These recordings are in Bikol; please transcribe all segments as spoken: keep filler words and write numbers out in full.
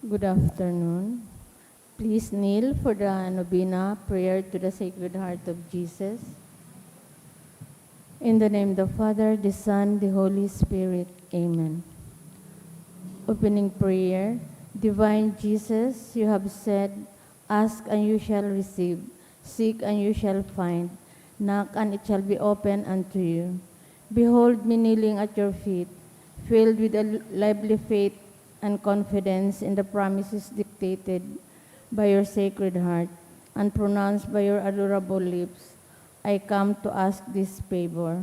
Good afternoon. Please kneel for the novena prayer to the Sacred Heart of Jesus. In the name of the Father, the Son, the Holy Spirit. Amen. Opening prayer. Divine Jesus, you have said, "Ask and you shall receive, seek and you shall find, knock and it shall be opened unto you." Behold me kneeling at your feet, filled with a lively faith and confidence in the promises dictated by your Sacred Heart and pronounced by your adorable lips. I come to ask this favor.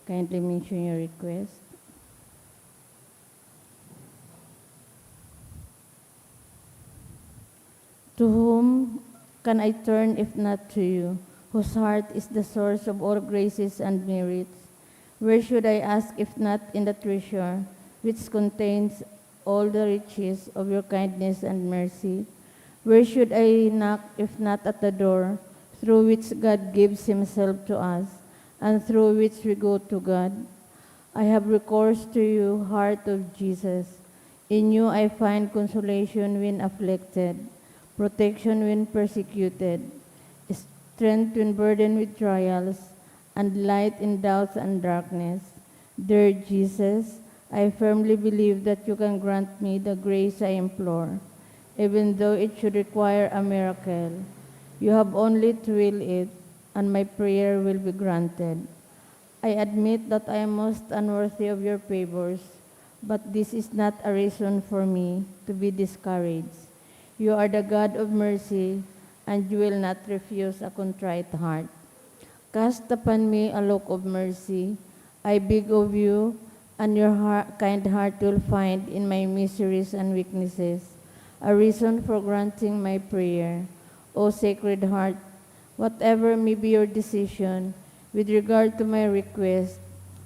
Kindly mention your request. To whom can I turn if not to you, whose heart is the source of all graces and merits? Where should I ask if not in the treasure which contains all the riches of your kindness and mercy? Where should I knock if not at the door through which God gives himself to us, and through which we go to God? I have recourse to you, Heart of Jesus. In you I find consolation when afflicted, protection when persecuted, strength when burdened with trials, and light in doubts and darkness. Dear Jesus, I firmly believe that you can grant me the grace I implore, even though it should require a miracle. You have only to will it, and my prayer will be granted. I admit that I am most unworthy of your favors, but this is not a reason for me to be discouraged. You are the God of mercy, and you will not refuse a contrite heart. Cast upon me a look of mercy, I beg of you, and your heart, kind heart will find in my miseries and weaknesses a reason for granting my prayer. O Sacred Heart, whatever may be your decision with regard to my request,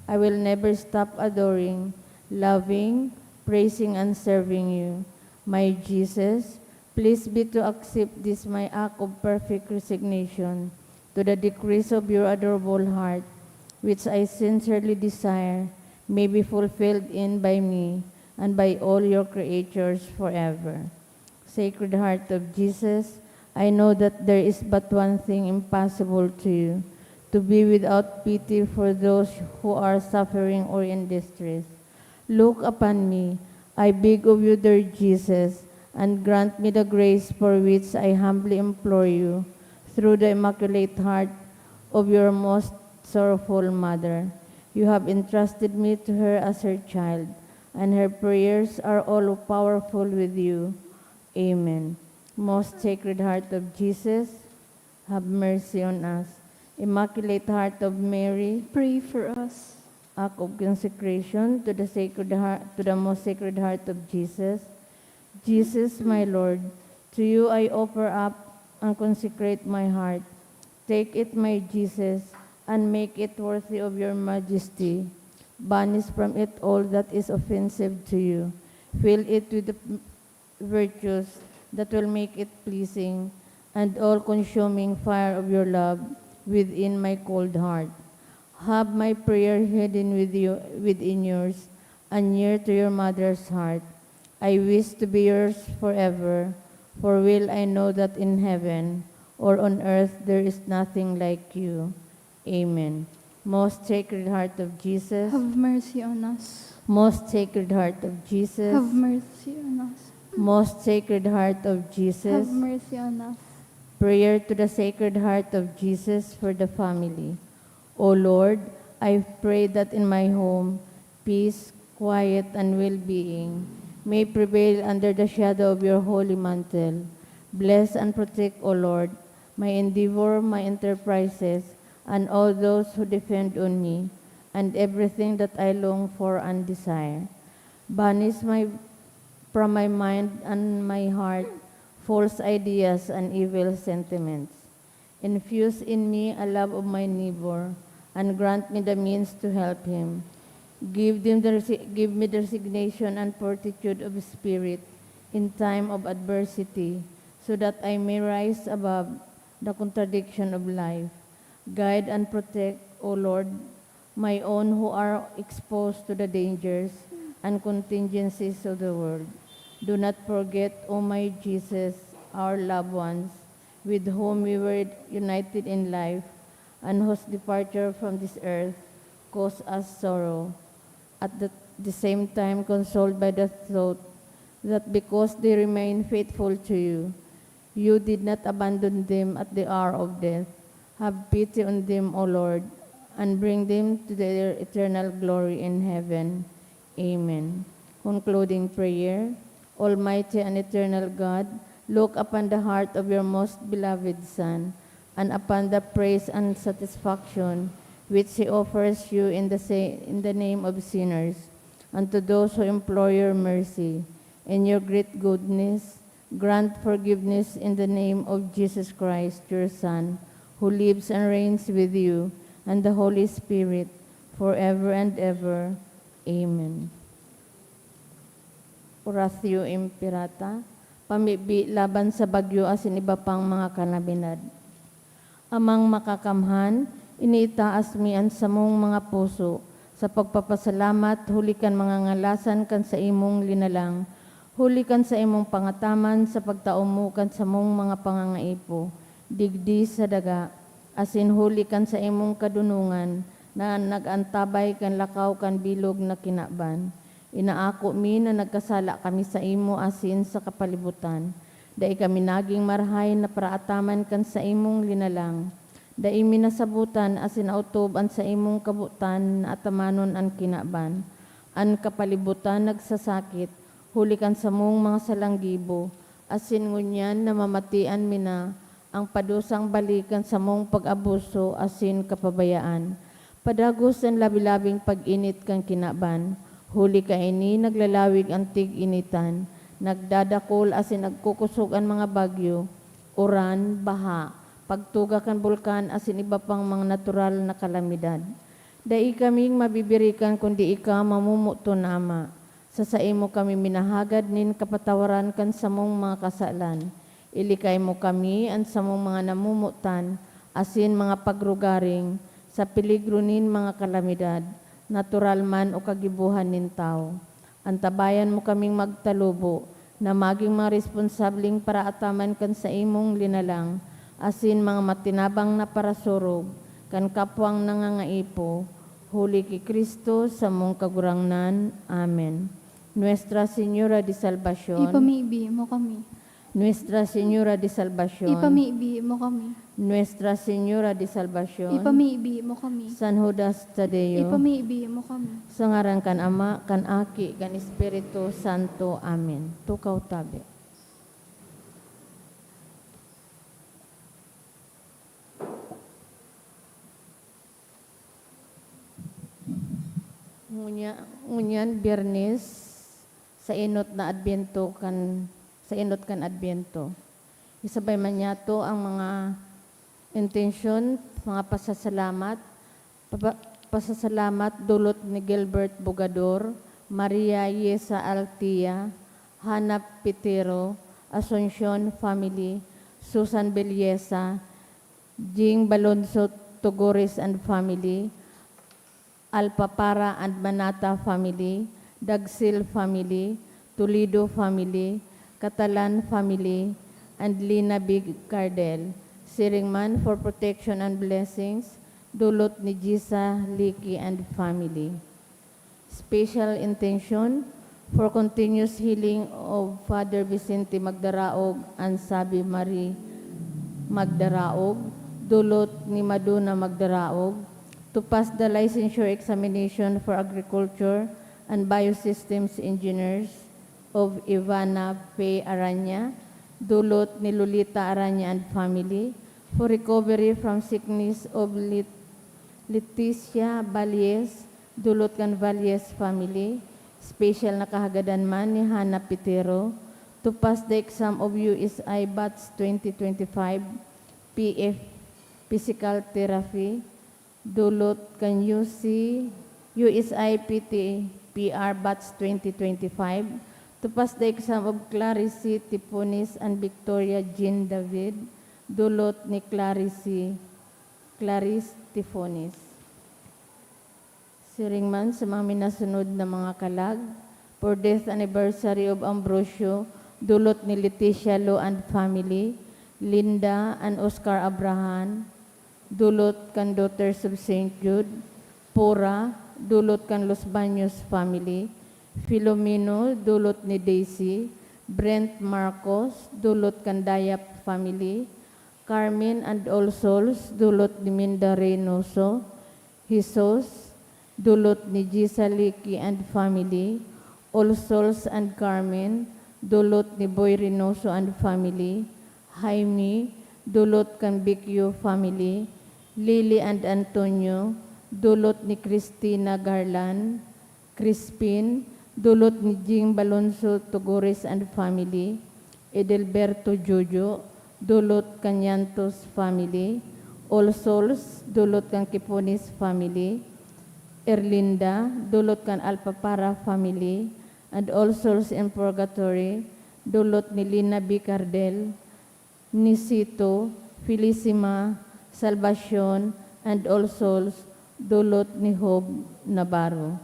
I will never stop adoring, loving, praising, and serving you. My Jesus, please be to accept this my act of perfect resignation to the decrees of your adorable heart, which I sincerely desire may be fulfilled in by me and by all your creatures forever. Sacred Heart of Jesus, I know that there is but one thing impossible to you, to be without pity for those who are suffering or in distress. Look upon me, I beg of you, dear Jesus, and grant me the grace for which I humbly implore you through the Immaculate Heart of your most sorrowful Mother. You have entrusted me to her as her child, and her prayers are all powerful with you. Amen. Most Sacred Heart of Jesus, have mercy on us. Immaculate Heart of Mary, pray for us. Act of consecration to the Sacred Heart, to the Most Sacred Heart of Jesus. Jesus, my Lord, to you I offer up and consecrate my heart. Take it, my Jesus, and make it worthy of your majesty. Banish from it all that is offensive to you. Fill it with the virtues that will make it pleasing, and all-consuming fire of your love within my cold heart. Have my prayer hidden with you, within yours, and near to your mother's heart. I wish to be yours forever, for well I know that in heaven or on earth there is nothing like you. Amen. Most Sacred Heart of Jesus. Have mercy on us. Most Sacred Heart of Jesus. Have mercy on us. Most Sacred Heart of Jesus. Have mercy on us. Prayer to the Sacred Heart of Jesus for the family. O Lord, I pray that in my home, peace, quiet, and well-being may prevail under the shadow of your holy mantle. Bless and protect, O Lord, my endeavor, my enterprises, and all those who depend on me, and everything that I long for and desire. Banish my, from my mind and my heart false ideas and evil sentiments. Infuse in me a love of my neighbor, and grant me the means to help him. Give them the resi-, give me the resignation and fortitude of spirit in time of adversity, so that I may rise above the contradiction of life. Guide and protect, O Lord, my own who are exposed to the dangers and contingencies of the world. Do not forget, O my Jesus, our loved ones, with whom we were united in life, and whose departure from this earth caused us sorrow. At the, the same time, consoled by the thought that because they remain faithful to you, you did not abandon them at the hour of death. Have pity on them, O Lord, and bring them to their eternal glory in heaven. Amen. Concluding prayer. Almighty and eternal God, look upon the heart of your most beloved Son, and upon the praise and satisfaction which he offers you in the sa-, in the name of sinners, and to those who implore your mercy. In your great goodness, grant forgiveness in the name of Jesus Christ, your Son, who lives and reigns with you and the Holy Spirit, forever and ever. Amen. Oratio Imperata, pamibi laban sa bagyo asin iba pang mga kalamidad. Amang Makakamhan, iniitaas mi an samong mga puso sa pagpapasalamat huli kan mga ngalasan kan saimong linalang, huli kan saimong pangataman sa pagtao mo kan samong mga pangangaipo digdi sa daga, asin huli kan saimong kadonongan na nag-antabay kan lakaw kan bilog na kinaban. Inaako mi na nagkasala kami saimo asin sa kapalibutan. Dai kami nagin marahay na paraataman kan saimong linalang. Dai mi nasabotan asin naotob an saimong kabotan na atamanon an kinaban. An kapalibutan nagsasakit, huli kan samong mga salanggibo, asin ngunyan namamatian mi na an padusang balik kan samong pag-abuso asin kapabayaan. Padagos an labi-labing pag-init kan kinaban, huli kaini naglalawig an tig-initan, nagdadakol asin nagkukosog an mga bagyo, uran, baha, pagtuga kan bulkan asin iba pang mga natural na kalamidad. Dai kaming mabibirikan kundi ika, mamomoton na Ama. Sa saimo kami minahagad nin kapatawaran kan samong mga kasalan. Ilikay mo kami, an samong mga namomotan, asin mga pagrugaring, sa peligro nin mga kalamidad, natural man o kagibohan nin tawo. Antabayan mo kaming magtalubo na magin mga responsableng paraataman kan saimong linalang, asin mga matinabang na parasurog kan kapwang nangangaipo, huli ki Cristo, samong Kagurangnan. Amen. Nuestra Señora de Salvacion. Ipamibi mo kami. Nuestra Señora de Salvacion. Ipamibi mo kami. Nuestra Señora de Salvacion. Ipamibi mo kami. San Judas Tadeo. Ipamibi mo kami. Sa ngaran kan Ama, kan Aki, kan Espiritu Santo. Amen. Tukaw tabi. Ngunya-, ngunyan, Biyernes, sa enot na Adbento kan, sa enot kan Adbento. Isabay man niyato ang mga intensyon, mga pasasalamat, papa-, pasasalamat dulot ni Gilbert Bugador, Maria Yesa Altia, Hana Pitero, Asuncion family, Susan Belleza, Jing Balonso Tugores and family, Alpapara and Manata family, Dagsil family, Toledo family, Catalan family, and Lina Big Cardel. Siring man for protection and blessings, dulot ni Gisa, Liki, and family. Special intention for continuous healing of Father Vicente Magdaraog and Sabi Marie Magdaraog, dulot ni Madonna Magdaraog, to pass the licensure examination for agriculture and biosystems engineers of Ivana Faye Aranya, dulot ni Lolita Aranya and family, for recovery from sickness of Lit-, Leticia Valles, dulot kan Valles family, special na kahagadan man ni Hana Pitero, to pass the exam of U S I Batch twenty twenty-five P F Physical Therapy, dulot kan U C, U S I P T P R Batch twenty twenty-five, to pass the exam of Clarice Tiponis and Victoria Jean David, dulot ni Clarice, Clarice Tiponis. Siring man sa mga minasunod na mga kalag, For death anniversary of Ambrosio, dulot ni Leticia Lo and family, Linda and Oscar Abrahan, dulot kan Daughters of Saint Jude, Pura, dulot kan Los Baños family, Filomeno, dulot ni Daisy, Brent Marcos, dulot kan Dayap family, Carmen and All Souls, dulot ni Minda Reynoso, Jesus, dulot ni Gisa Liki and family, All Souls and Carmen, dulot ni Boy Reynoso and family, Jaime, dulot kan Bicchio family, Lily and Antonio, dulot ni Christina Garland, Crispin, dulot ni Jing Balonso Tugores and family, Edelberto Jojo, dulot kan Yantos family, All Souls, dulot kan Kipones family, Erlinda, dulot kan Alpapara family, and All Souls in Purgatory, dulot ni Lina B. Cardel, Nisito, Felicima, Salvacion, and All Souls, dulot ni Job Navarro.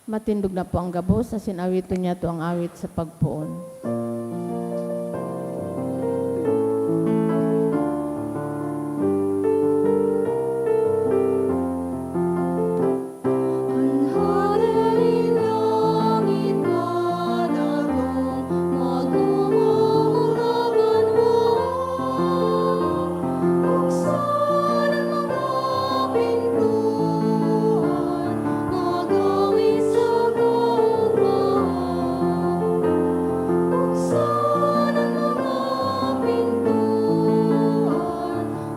Matindog na po ang gabos, asin awiton niyato ang awit sa pagpoon. An Hade nin langit madagong, magkumamulag an buhay. Buksan an mga pintuan, magawit sa kaugmahan. Buksan an mga pintuan,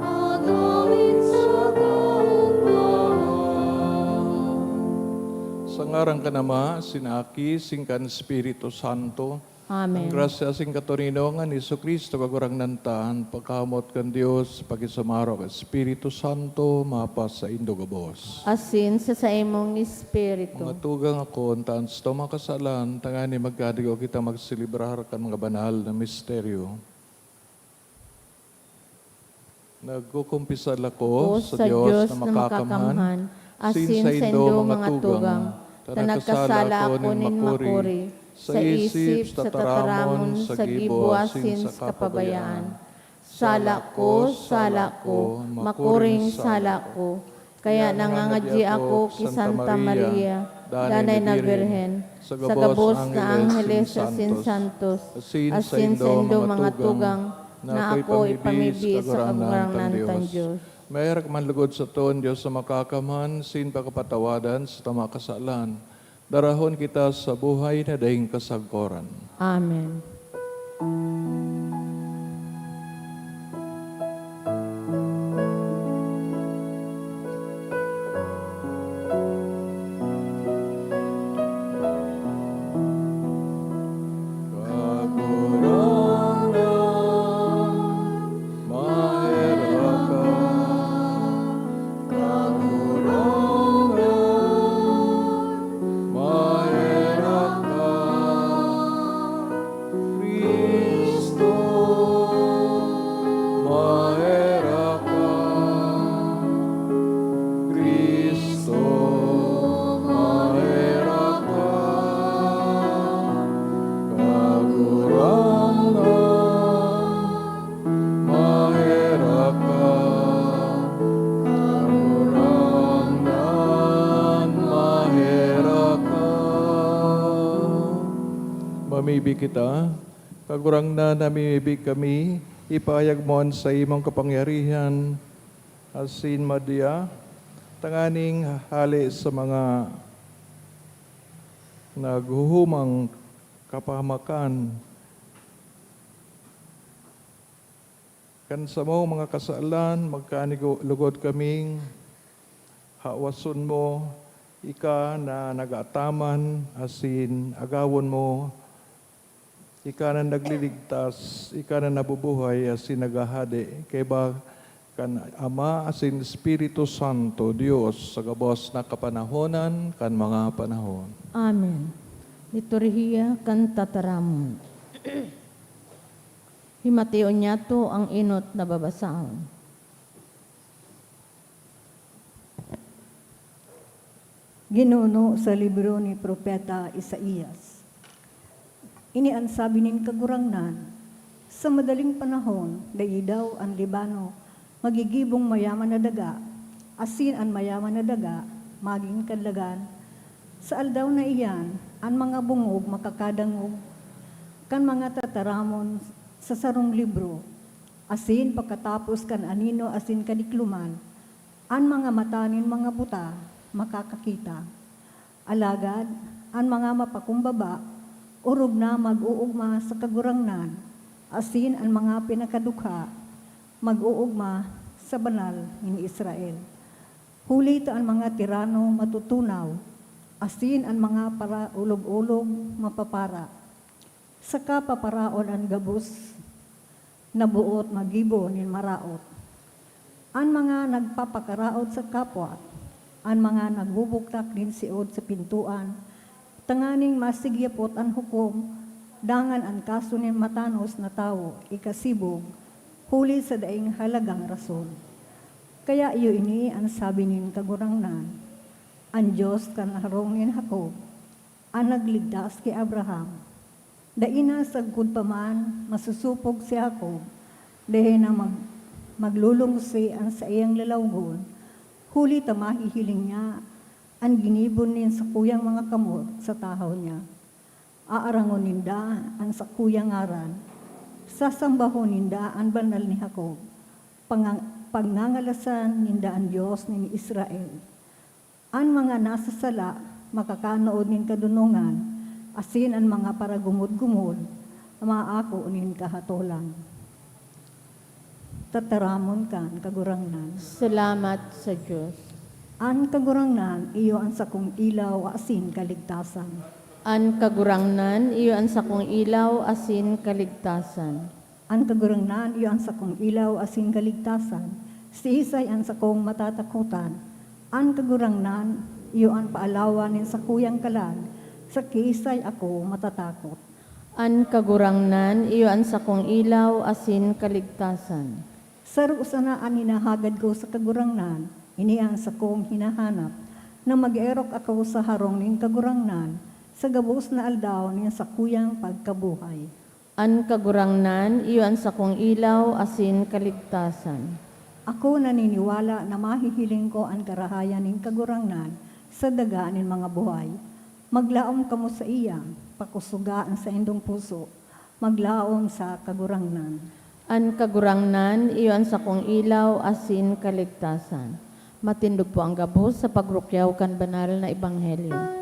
agawit sa kaugmahan. Sa ngaran kan Ama, sin Aki, sin kan Espiritu Santo. Amen. Ang grasya sin katoninongan ni Jesu-Cristo, Kagurangnan ta, an pagkamoot kan Dios, pakisumaro kan Espiritu Santo, mapasaindo gabos. Asin sa saimong espiritu. Mga tugang, ako, an taon sa mga kasalan, tanganing magkadigo kita magselebrar kan mga banal na misteryo. Nagkukumpisal ako O sa sa Dios Dios na na makakamhan, makakamhan, asin asin saindo saindo mga mga tugang, tugang, ta ta nagkasala nagkasala ako ako nin nin makuri, makuri, sa sa isip, isip, sa sa tataramon, tataramon, sa sa gibo, gibo, asin asin sa sa kapabayaan. kapabayaan. Sala ko, sala ko, makuring sala ko. Kaya nangangadyi ako ki Santa Maria, danay na Birhen, sa gabos na angheles asin santos, asin saindo mga tugang, na ako ipamibi sa Kagurangnan tang Dios. Maherak man lugod saton, Dios na makakamhan, sin pakapatawadan sa tama kasalan. Darahon kita sa buhay na daing kasagkoran. Amen. Kagurangnan, maherak ka. Kagurangnan, maherak ka. Cristo, maherak ka. Cristo, maherak ka. Kagurangnan, maherak ka. Kagurangnan, maherak ka. Mamibi kita. Kagurangnan, namimibi kami, ipahayag mo an saimong kapangyarihan asin madya, tanganing hale sa mga naghuhumang kapahamakan kan samong mga kasalan, magkanigo-, lugod kaming hawason mo, ika na nag-aataman asin agawon mo, ika na nagliligtas, ika na nabubuhay asin naghahade kaiba kan Ama asin Espiritu Santo, Dios, sa gabos na kapanahonan kan mga panahon. Amen. Liturhiya kan Tataramon. Himation niyato ang enot na babasahon. Ginuno sa libro ni Propeta Isaias. Ini an sabi nin Kagurangnan, "Sa madaling panahon, dai daw an Libano magigibong mayaman na daga, asin an mayaman na daga magin kadlagan? Sa aldaw na iyan, an mga bungog makakadangog kan mga tataramon sa sarong libro, asin pakatapos kan anino asin kadikloman, an mga mata nin mga buta makakakita. Alagad an mga mapakumbaba orog na mag-oogma sa Kagurangnan, asin an mga pinakadukha mag-oogma sa Banal nin Israel. Huli ta an mga tirano matutunaw, asin an mga paraolog-olog mapapara. Saka paparaon an gabos na boot magibo nin maraot. An mga nagpapakaraot sa kapwa, an mga nagbubuktak nin siod sa pintoan, tanganing masigyapot an hukom, dangan an kaso nin matanos na tawo ikasibog, huli sa daing halagang rason. Kaya iyo ini an sabi nin Kagurangnan, an Dios kan harong nin Jacob, an nagligtas ki Abraham. Dai na sagkod pa man masusupog si Jacob, dai na mag-, maglulungsi an saiyang lalawgon, huli ta mahihiling niya an ginibo nin sakuyang mga kamot sa tahaw niya. Aarangon ninda an sakuyang ngaran, sasambahon ninda an Banal ni Jacob, panga-, pagngangalasan ninda an Dios nin Israel. An mga nasa sala makakanood nin kadonongan, asin an mga paragumod-gumod maako nin kahatolan." Tataramon kan Kagurangnan. Salamat sa Dios. An Kagurangnan iyo an sakong ilaw asin kaligtasan. An Kagurangnan iyo an sakong ilaw asin kaligtasan. An Kagurangnan iyo an sakong ilaw asin kaligtasan. Siisay an sakong matatakotan? An Kagurangnan iyo an paalawan nin sakuyang kalag, sa kiisay ako matatakot? An Kagurangnan iyo an sakong ilaw asin kaligtasan. Saro sana an hinahagad ko sa Kagurangnan, ini an sakong hinahanap, na mag-erok ako sa harong nin Kagurangnan sa gabos na aldaw nin sakuyang pagkabuhay. An Kagurangnan iyo an sakong ilaw asin kaligtasan. Ako naniniwala na mahihiling ko an karahayan nin Kagurangnan sa daga nin mga buhay. Maglaom kamo saiya, pakusoga an saindong puso, maglaom sa Kagurangnan. An Kagurangnan iyo an sakong ilaw asin kaligtasan. Matindog po ang gabos sa pagrukyaw kan banal na ebanghelyo.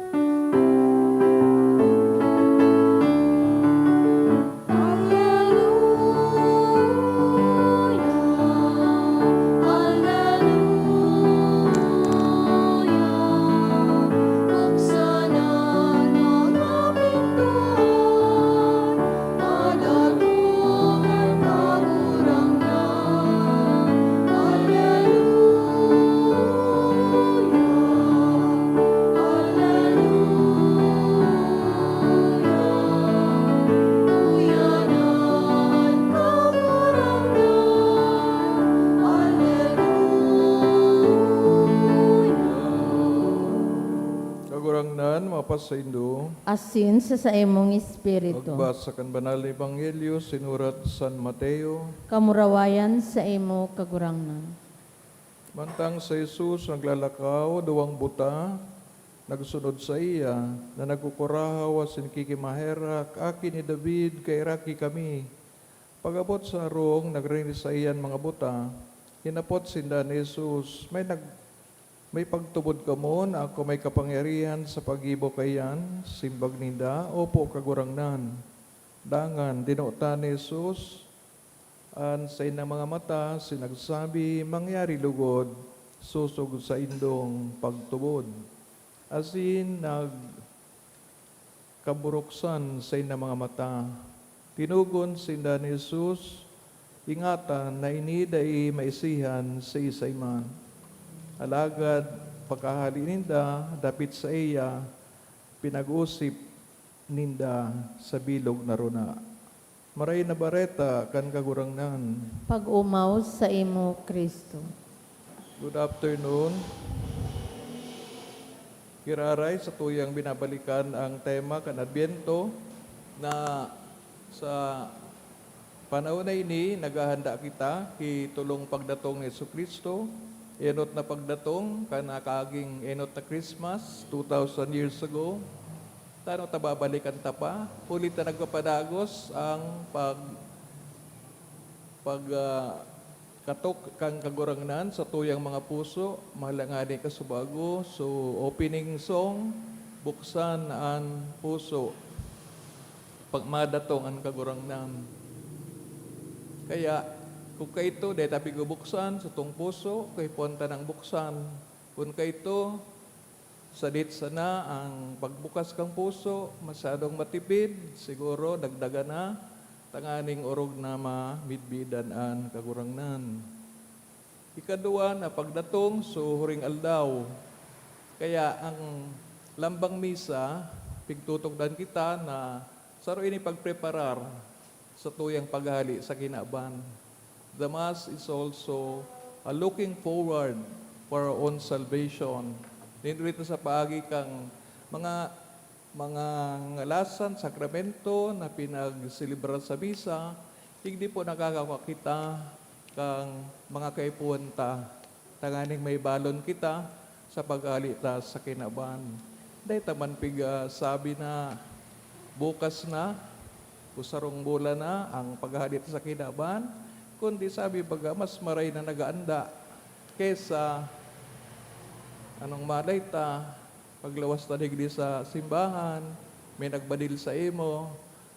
Kagurangnan, mapasaindo. Asin sa saimong espiritu. Pagbasa kan Banal na Ebanghelyo sinurat San Mateo. Kamurawayan saimo, Kagurangnan. Mantang si Jesus naglalakaw, duwang buta nagsunod saiya na nagkukurahaw asin kikimaherak, "Aki ni David, kairaki kami!" Pag-abot sa harong, nagrinis saiya an mga buta. Hinapot sinda ni Jesus, "May nag-, may pagtubod kamo na ako may kapangyarihan sa paggibo kaiyan?" Simbag ninda, "Opo, Kagurangnan." Dangan dinotan ni Jesus an saindang mga mata, asin nagsabi, "Mangyari logod, sosog saindong pagtubod." Asin nag- kaburuksan saindang mga mata. Tinugon sinda ni Jesus, "Ingatan na ini dai maisihan siisay man." Alagad pakahale ninda dapit saiya, pinag-osip ninda sa bilog na rona. Maray na Bareta kan Kagurangnan. Pag-omaw saimo, Cristo. Good afternoon. Giraray, satuyang binabalikan ang tema kan Adbyento, na sa panahon na ini, naghahanda kita ki tolong pagdatong ni Jesu-Cristo, enot na pagdatong kan nakaaging enot na Christmas, two thousand years ago. Tano ta babalikan ta pa, huli ta nagpapadagos ang pag-, pag-, ah, katok kan Kagurangnan sa tuyang mga puso, mahal ngani kasubago. So, opening song, buksan an puso, pag madatong an Kagurangnan. Kaya, kung kaito, dai ta pigubuksan sa tong puso, kaipuhan ta nang buksan. Kun kaito, sadit sana ang pagbukas kan puso, masyadong matipid, siguro dagdagan na, tanganing orog na mamidbidan an Kagurangnan. Ikaduwa na pagdatong, so, huring aldaw. Kaya ang lambang misa, pigtutugdan kita na saro ini pagpreparar sa tuyang paghali sa kinaban. The Mass is also a looking forward for our own salvation. Dito, dito sa paagi kang mga, mga ngalasan, sakramento na pinagselebrar sa misa, digdi po nakakakita kang mga kaipuhan ta, tanganing may balon kita sa paghali ta sa kinaban. Dai ta man piga sabi na bukas na o sarong bulan na ang paghali ta sa kinaban, kundi sabi baga mas maray na nagaanda kesa anong malay ta, paglawas ta digdi sa simbahan, may nagbadil sa imo,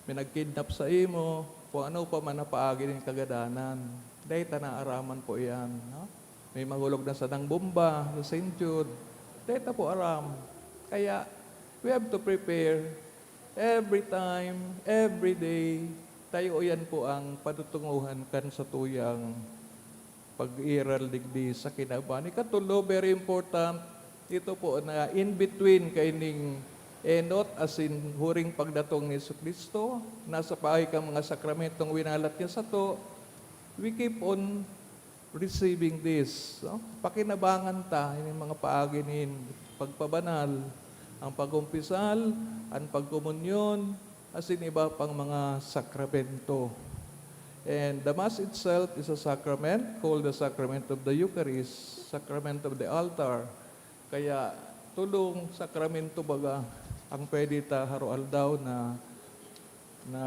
may nagkidnap sa imo, kung ano pa man na paagi nin kagadanan. Dai ta naaraman po iyan, no? May mahulog na sanang bomba sa Saint Jude. Dai ta po aram. Kaya, we have to prepare every time, every day. Tayo, iyan po ang patutunguhan kan satuyang pag-iral digdi sa kinaban. Ikatulo, very important, ito po na in between kaining enot, as in, huring pagdatong ni Jesu-Cristo, nasa paagi kan mga sakramentong winalat niya sato, we keep on receiving this, no? Pakinabangan ta ining mga paagi nin pagpabanal, ang pag-umpisal, ang pagkomunyon, asin iba pang mga sakramento. And the Mass itself is a sacrament called the Sacrament of the Eucharist, Sacrament of the Altar. Kaya, tolong sakramento baga ang pwede ta haro-aldaw na, na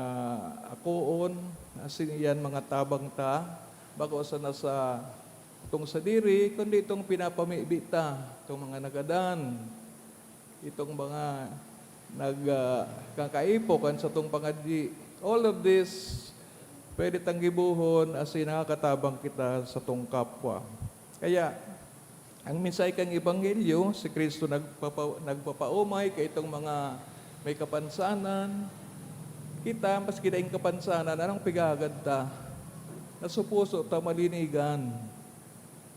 akoon, asin iyan mga tabang ta, bako sana sa itong sadiri, kundi itong pinapamibi ta, itong mga nagadan, itong mga nag, ah, kakaipo kan satong pangadyi. All of this, pwede tang gibohon asin nakakatabang kita sa tong kapwa. Kaya, ang mensahe kan Ebanghelyo, si Cristo nagpapa-, nagpapaomay kaitong mga may kapansanan. Kita, maski daing kapansanan, anong pighahagad ta? Na sa puso ta malinigan,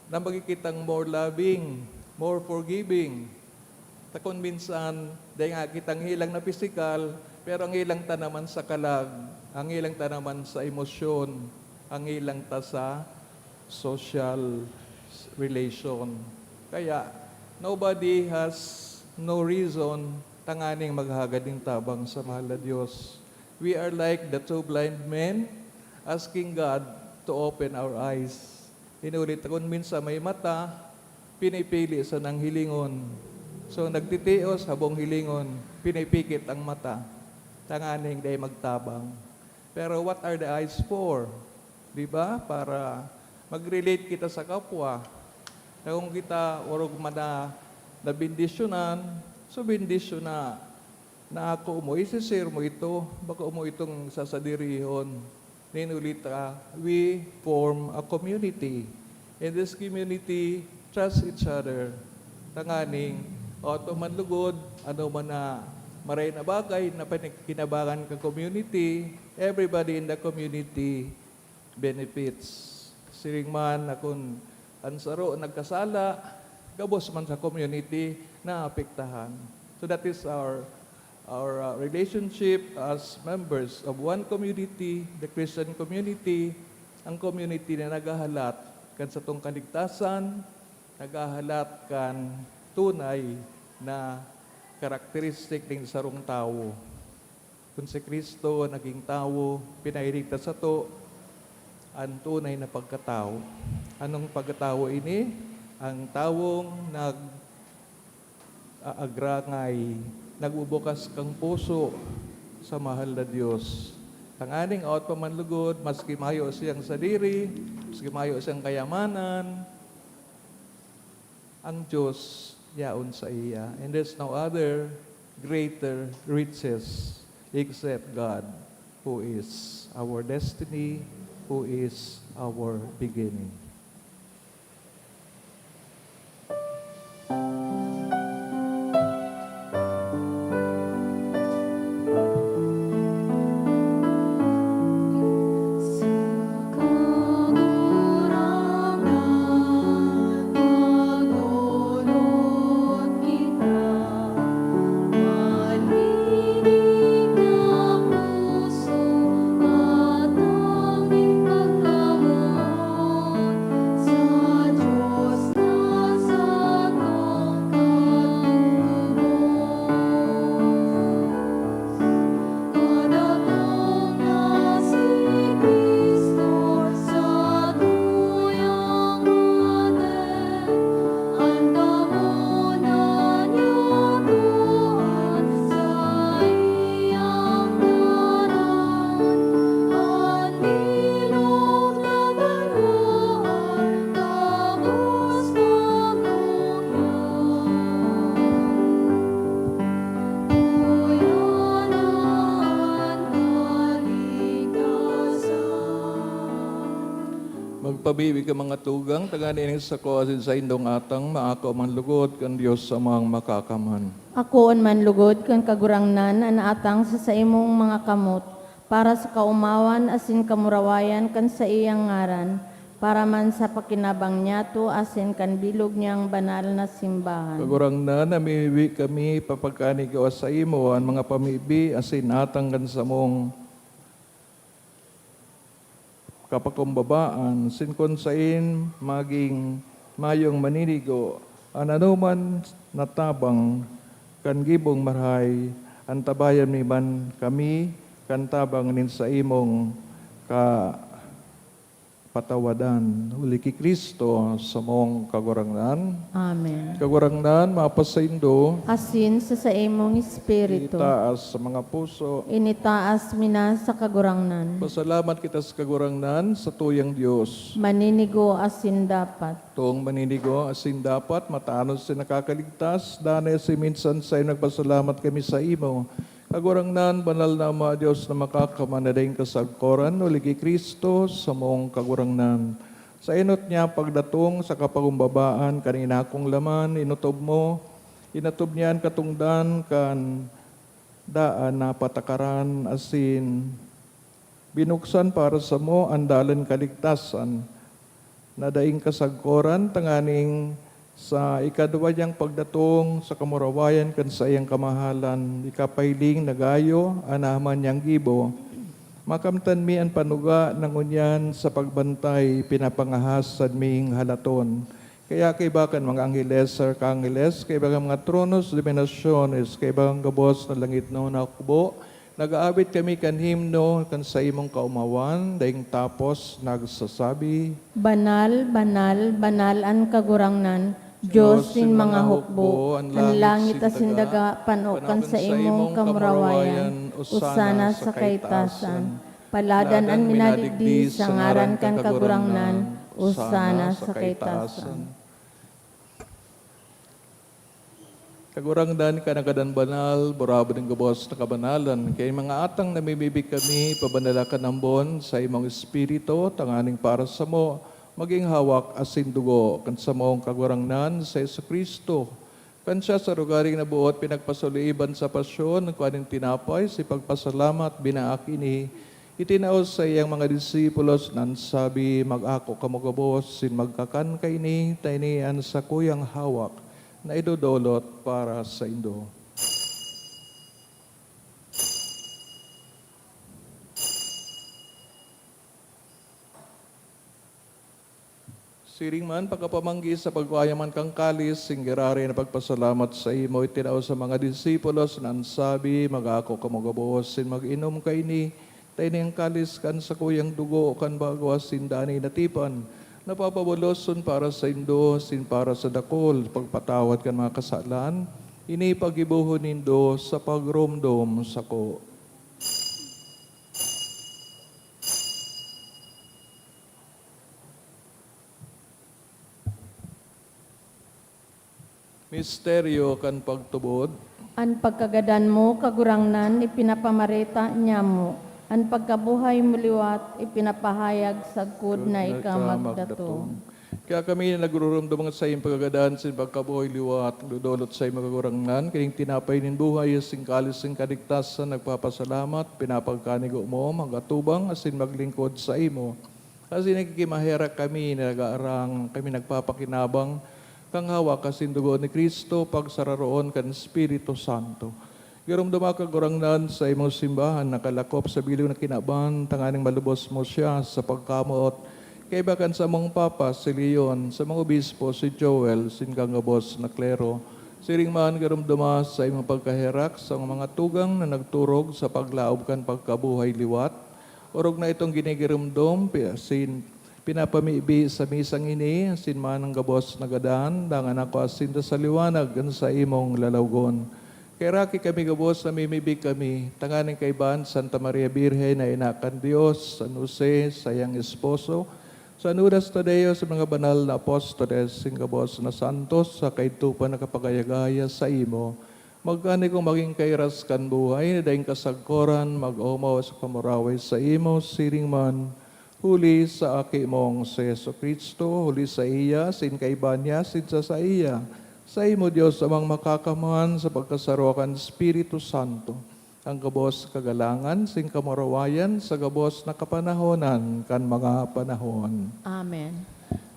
na magigin kitang more loving, more forgiving. Ta kun minsan, dai nga kitang helang na pisikal, pero ang helang ta naman sa kalag, ang helang ta naman sa emosyon, ang helang ta sa social relation. Kaya, nobody has no reason tanganing maghagad nin tabang sa mahal na Dios. We are like the two blind men asking God to open our eyes. Inulit, kun minsan may mata, pinipili sa nang hilingon. So, nagtitios habong hilingon, pinipikit ang mata, tanganing dai magtabang. Pero what are the eyes for? Di ba? Para mag-relate kita sa kapwa. Na kung kita orog man na nabendisyonan, so bendisyon na, na ako mo, isi-share mo ito, bako mo itong sasadirihon. Ninulita, we form a community. In this community, trust each other. Tanganing, o, ato man lugod, ano man na maray na bagay na pinagkinabangan ka community, everybody in the community benefits. Siring man na kun an saro nagkasala, gabos man sa community naapektahan. So that is our, our, uh, relationship as members of one community, the Christian community, ang community na naghahalat kan satong kaligtasan, naghahalat kan tunay na Karakteristik nin sarong tawo. Kun si Cristo naging tawo, pinahiling ta sato an tunay na pagkatawo. Anong pagkatawo ini? Ang tawong nag-aagrangay, nagbubukas kan puso sa mahal na Dios. Tanganing awat pa man lugod, maski mayo siyang sadiri, maski mayo siyang kayamanan, ang Diyos yaon saiya, and there's no other greater riches except God, who is our destiny, who is our beginning. Magpabibi ka, mga tugang, tanganing sako asin saindong atang maako man lugod kan Dios Amang Makakaman. Akoon man lugod kan Kagurangnan an atang sa saimong mga kamot, para sa kaomawan asin kamurawayan kan saiyang ngaran, para man sa pakinabang niyato asin kan bilog niyang banal na simbahan. Kagurangnan, namimibi kami papagkanigawa saimo an mga pamibi asin atang kan samong kapakumbabaan, asin kun saen magin mayong maninigo an anoman na tabang kan gibong marahay, antabayan mi man kami kan tabang nin saimong kapatawadan. Huli ki Cristo, samong Kagurangnan. Amen. Kagurangnan, mapasaindo. Asin sa saimong espiritu. Itaas sa mga puso. Initaas mi na sa Kagurangnan. Pasalamat kita sa Kagurangnan, satuyang Dios. Maninigo asin dapat. Toong maninigo asin dapat, matanos asin nakakaligtas, danay asin minsan saen nagpasalamat kami saimo. Kagurangnan, banal na Ama, Dios na makakaman na daing kasagkoran, huli ki Cristo, samong Kagurangnan. Sa enot niya pagdatong sa kapakumbabaan kan inakong laman, inotob mo, inotob niya an katongdan kan daan na patakaran asin binuksan para samo an dalan kaligtasan na daing kasagkoran, tanganing sa ikadwa niyang pagdatong sa kamurawayan kan saiyang kamahalan, ikapahiling na gayo an nahuman niyang gibo. Makamtan mi an panuga na ngunyan sa pagbantay, pinapangahas sadming halaton. Kaya kaiba kan mga angheles, arkangheles, kaiba kan mga tronos, dominasyones, kaiba kan gabos na langitnon na hukbo, nag-aawit kami kan himno kan saimong kaomawan, daing tapos nagsasabi, "Banal, banal, banal an Kagurangnan, Dios nin mga hukbo, an langit asin daga pano kan saimong kamurawayan, osana sa kaitasan." Paladan an minadigdi sa ngaran kan Kagurangnan, osana sa kaitasan. Kagurangnan, ka nagadan banal, burabod nin gabos na kabanalan, kaya mga atang namimibi kami, pabanala kan ambon sa imong Espiritu, tanganing para samo, maging hawak asin dugo kan samong Kagurangnan, si Jesu-Cristo. Kan siya sa lugaring naboot pinagpasoliiban sa pasyon, nagkua nin tinapay, si pagpasalamat, binaak ini, itinao sa iyang mga disipulos, nan sabi, "Mag-ako kamo gabos, sin magkakan kaini, ta ini an sakuyang hawak na idodolot para saindo." Siring man, pagkapamanggi sa pagkuha man kan kalis, singgirari na pagpasalamat saimo, itinao sa mga disipulos na an sabi, "Mag-ako kamo gabos, sin mag-inom kaini, ta ini an kalis kan sakuyang dugo kan bago asin danay na tipan, na papaboloson para saindo asin para sa dakul, pagpatawad kan mga kasalan. Ini paggibohon nindo sa pagromdom sako." Misteryo kan pagtubod. An pagkagadan mo, Kagurangnan, ipinapamareta niamo. An pagkabuhay mo liwat, ipinapahayag sagkod na ika magdatong. Kaya kami na nagrurumdom sa iyong pagkagadan sin pagkabuhay liwat, nagdodolot sa iyong Kagurangnan, kining tinapay nin buhay, asin kalis nin kaligtasan, nagpapasalamat, pinapagkanigo mo, mag-atubang, asin maglingkod sa imo. Asin nagkikimaherak kami na nag-aarang, kami nagpapakinabang, kan hawak asin dugo ni Cristo, pagsararoon kan Espiritu Santo. Giromdoma, Kagurangnan, sa imong simbahan, nakalakop sa bilog na kinaban, tanganing malubos mo siya sa pagkamoot. Kaiba kan samong Papa, si Leon, samong Obispo, si Joel, sin kan gabos na klero. Siring man, giromdoma sa imong pagkaherak sa mga tugang na nagturog sa paglaom kan pagkabuhay liwat. Orog na itong ginigiromdom, pi-, sin-, pinapamibi sa misang ini, asin man an gabos na gadan, dangan ako asin ta sa liwanag kan sa imong lalawgon. Kaheraki kami gabos, namimibi kami, tanganing kaiba an Santa Maria Birhen na ina kan Dios, San Jose, saiyang esposo, San Judas Tadeo, sa mga banal na apostoles, sin gabos na santos, sa kaidto pa nakapagaya-gaya sa imo, magkanigong magin kairas kan buhay na daing kasagkoran, mag-omaw sa pamuraway saimo, siring man, huli sa Aki mong si Jesu-Cristo, huli saiya, sin kaiba niya, sin sa saiya, saimo, Dios Amang Makakamhan, sa pagkasaro kan Espiritu Santo, an gabos kagalangan, sin kamurawayan, sa gabos na kapanahonan kan mga panahon. Amen.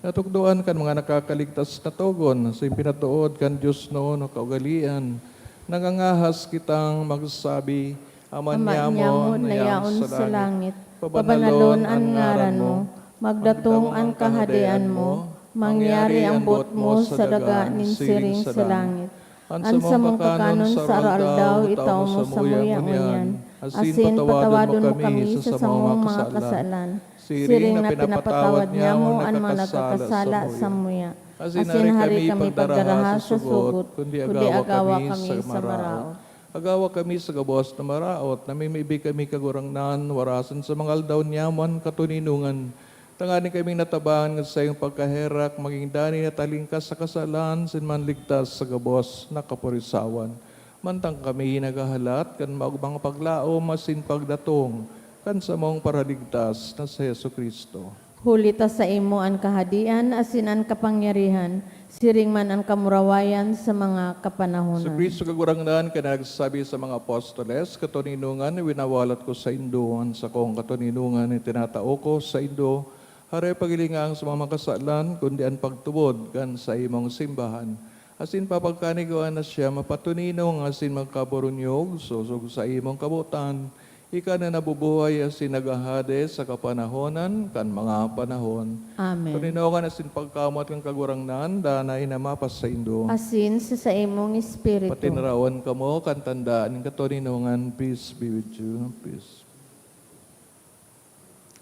Natukdoan kan mga nakakaligtas na togon, asin pinatood kan Dios noon na kaugalian, nangangahas kitang magsabi, "Ama Ama niamo niamo na na yaon yaon sa sa langit, langit, pabanalon pabanalon an an ngaran ngaran mo, mo, magdatong magdatong an an kahadean kahadean mo, mo, mangyari mangyari an an boot boot mo mo sa sa daga daga nin nin siring siring sa sa langit. Langit. An An samong samong kakanon kakanon sa sa araw-aldaw, araw-aldaw, itao itao mo mo samuya samuya ngunyan, ngunyan, asin asin patawadon patawadon mo mo kami kami sa sa samong samong mga mga kasalan, kasalan, siring siring na na pinapatawad pinapatawad niamo niamo an an mga nakakasala nagkakasala samuya. Samuya. Asin Asin hari hari kami kami pagdaraha pagdaraha sa sa sugot, sugot, kundi kundi agawa agawa kami kami sa sa maraot. Maraot. Agawa kami sa gabos na maraot, namimibi kami, Kagurangnan, warasan sa mga aldaw niamo an katoninongan, tanganing kaming natabangan kan saiyong pagkaherak, magin danay na talingkas sa kasalan, asin manligtas sa gabos na kaporisawan. Mantang kami naghahalat kan maogmang paglaom asin pagdatong kan samong Paraligtas na si Jesu-Cristo. Huli ta saimo an kahadean asin an kapangyarihan, siring man an kamurawayan sa mga kapanahonan. Si Cristo Kagurangnan, kan nagsabi sa mga apostoles, "Katoninongan, winawalat ko saindo an sakong katoninongan, itinatao ko saindo, hare paghilinga an mga kasalan, kundi an pagtubod kan saimong simbahan." Asin papagkanigoan na siya mapatoninong asin magkaburunyog, sosog sa imong kabotan, ika na nabubuhay asin naghahade sa kapanahonan kan mga panahon. Amen. Katoninongan asin pagkamoot kan Kagurangnan, danay na mapasaindo. Asin sa saimong espiritu. Patinraon kamo kan tanda nin katoninongan. Peace be with you. Peace.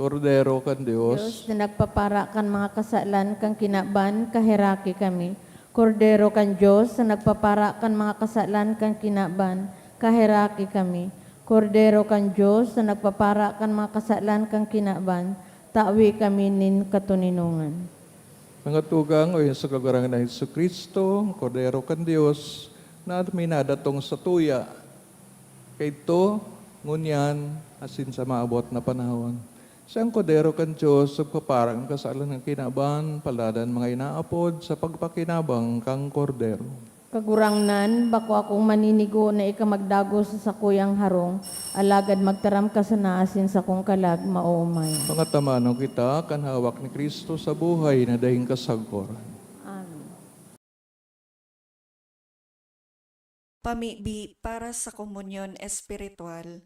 Kordero kan Dios. Dios na nagpapara kan mga kasalan kan kinaban, kaheraki kami. Kordero kan Dios na nagpapara kan mga kasalan kan kinaban, kaheraki kami. Kordero kan Dios na nagpapara kan mga kasalan kan kinaban, tawi kami nin katoninongan. Mga tugang, o sa Kagurangnan na Jesu-Cristo, Kordero kan Dios, na minadatong satuya, kaidto, ngunyan, asin sa maabot na panahon. Siyang Kordero kan Dios, nagpapara kan kasalan kan kinaban, paladan mga inaapod sa pagpakinabang kan Kordero. Kagurangnan, bako akong maninigo na ika magdagos sa sakuyang harong, alagad magtaram ka sana asin sakong kalag maoomay. Pangatamanon kita kan hawak ni Cristo sa buhay na daing kasagkoran. Amen. Pamibi para sa komunyon espiritual.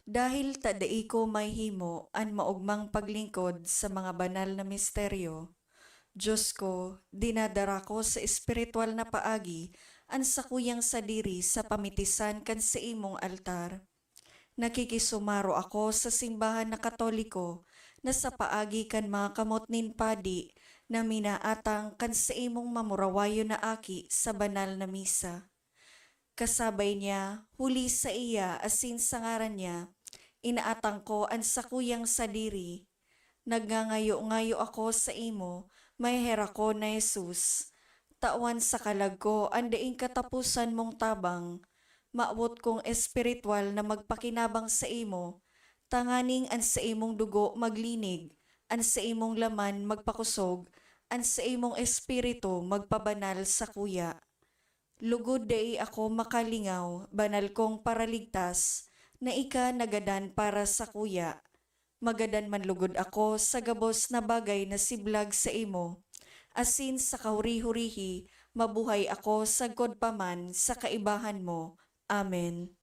Dahil ta dai ko mahimo an maogmang paglingkod sa mga banal na misteryo, Diyos ko, dinadara ko sa espiritual na paagi an sakuyang sadiri sa pamitisan kan saimong altar. Nakikisumaro ako sa simbahan na Katoliko na sa paagi kan mga kamot nin padi na minaatang kan saimong mamurawayon na aki sa banal na misa. Kasabay niya, huli sa iya asin sa ngaran niya, inaatang ko an sakuyang sadiri. Nagngangayo-ngayo ako saimo, maheherak ko na Jesus. Tawan sa kalag ko an daing kataposan mong tabang. Mawot kong espiritual na magpakinabang saimo, tanganing an saimong dugo maglinig, an saimong laman magpakosog, an saimong espiritu magpabanal sakuya. Lugod dai ako makalingaw, banal kong Paraligtas, na ika nagadan para sakuya. Magadan man lugod ako sa gabos na bagay na siblag saimo, asin sa kahuri-hurihi mabuhay ako sagkod pa man sa kaibahan mo. Amen.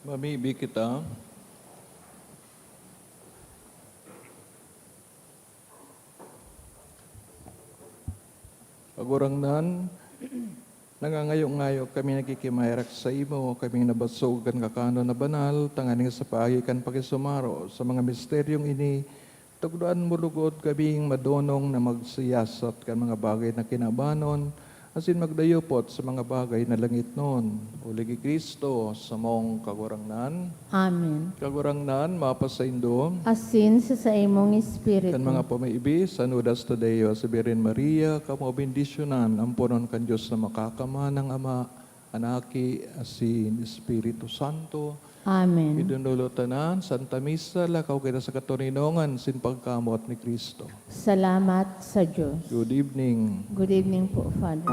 Mamibi kita. Kagurangnan, nangangayo-ngayo kami, nagkikimaherak saimo, kaming nabasog kan kakanon na banal, tanganing sa paagi kan pakisumaro sa mga misteryong ini, tukdoan mo lugod kaming madonong na magsiyasat kan mga bagay na kinabanon, asin magdayupot sa mga bagay na langitnon. Huli ki Cristo, samong Kagurangnan. Amen. Kagurangnan, mapasaindo. Asin sa saimong espiritu. Kan mga pamaibi, san Judas Tadeo, si Birhen Maria, kamo bendisyonan, amponon kan Dios na Makakaman, ang Ama, an Aki, asin Espiritu Santo. Amen. Idunolo tanan, Santa Misa, lakaw kita sa katoninongan sin pagkamoot ni Cristo. Salamat sa Diyos. Good evening. Good evening po, Father.